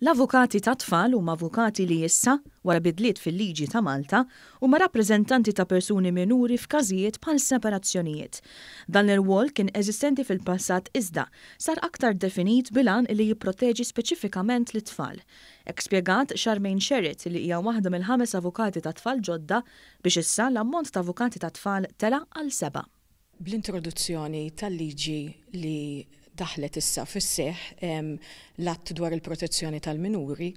L-avukati tat-tfal huma avukati li issa, wara bidliet fil-liġi ta' Malta, huma rappreżentanti ta' persuni minuri f'każijiet bħal separazzjonijiet. Dan l-irwol kien eżistenti fil-passat iżda sar aktar definit bil-għan li jipproteġi speċifikament lit-tfal. Hekk spjegat Charmaine Sherritt li hija waħda mill-ħames avukati tat-tfal ġodda biex issa l-ammont ta' avukati tat-tfal tela' għal sebgħa. Bl-introduzzjoni tal-liġi li daħlet issa fis-seħħ, l-Att dwar il-Protezzjoni tal-Minuri,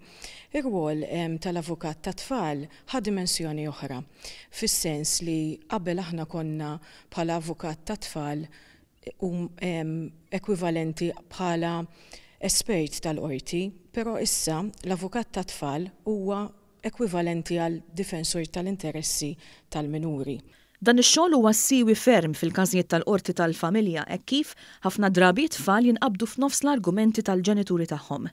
ir-rwol tal-avukat tat-tfal ħa dimensjoni oħra, fis-sens li qabel aħna konna bħala avukat tat-tfal ekwivalenti bħala espert tal-qorti, però issa l-avukat tat-tfal huwa ekwivalenti għal difensur tal-interessi tal-minuri. Dan ix-xogħol huwa siewi ferm fil-każijiet tal-qorti tal-familja hekk kif ħafna drabi t-tfal jinqabdu f'nofs l-argumenti tal-ġenituri tagħhom.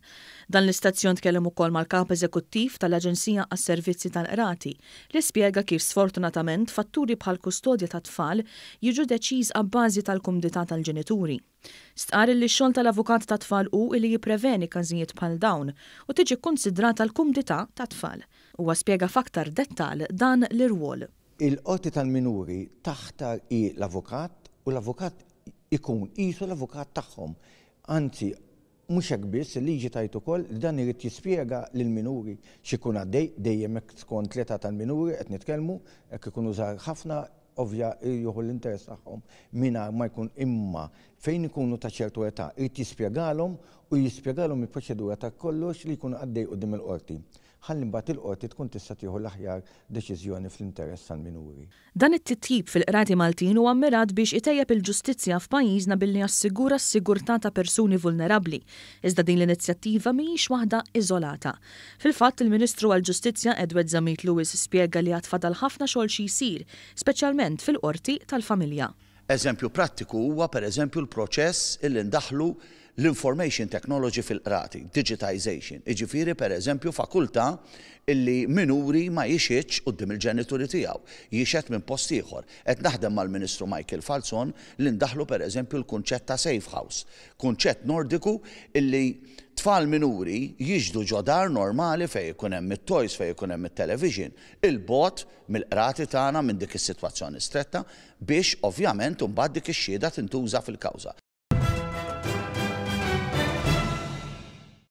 Dan l-istazzjon tkellem ukoll mal-Kap Eżekuttiv tal-Aġenzija għas-Servizzi tal-Qrati li spjega kif sfortunatament fatturi bħall-kustodja tat-tfal jiġu deċiż abbażi tal-kumdità tal-ġenituri. Stqarr illi x-xogħol tal-avukat tat-tfal hu illi jippreveni każijiet bħal dawn u tiġi kkunsidrata l-kumdità tat-tfal. Huwa spjega f'aktar dettal dan l-irwol. Il-Qorti tal-Minuri taħtar hi l-avukat u l-avukat ikun qisu l-avukat tagħhom. Anzi, mhux hekk biss, il-liġi tgħid ukoll li dan irid jispjega lill-minuri x'ikun għaddej, dejjem hekk skont l-età tal-minuri qed nitkellmu, hekk ikunu żgħar ħafna ovvja jieħu l-interess tagħhom mingħajr ma jkun imma fejn ikunu ta' ċertu età jrid jispjegalhom u jispjegalhom il-proċedura ta' kollox li jkun għaddej quddiem il-qorti ħalli mbagħad il-qorti tkun tista' tieħu l-aħjar deċiżjoni fl-interess tal-minuri. Dan it-titjib fil-qrati Maltin huwa mmirat biex itejjeb il-ġustizzja f'pajjiżna billi jassigura s-sigurtà ta' persuni vulnerabbli. Iżda din l-inizjattiva mhijiex waħda iżolata. Fil-fatt, il-Ministru għall-Ġustizzja Edward Zammit Lewis spjega li għad fadal ħafna xogħol xi jsir, speċjalment fil-Qorti tal-Familja. Eżempju prattiku huwa pereżempju l-proċess illi ndaħħlu l-information technology fil-qrati, digitisation, jiġifieri pereżempju fakultà illi minuri ma jixhidx quddiem il-ġenituri tiegħu, jixhed minn post ieħor. Qed naħdem mal-Ministru Michael Falzon li ndaħħlu pereżempju l-kunċett ta' safe house, kunċett Nordiku illi tfal minuri jixhdu ġo dar normali fejn ikun hemm it-toys, fejn ikun hemm it-television, 'il bogħod mill-qrati tagħna minn dik is-sitwazzjoni stretta biex ovvjament imbagħad dik ix-xhieda tintuża fil-kawża.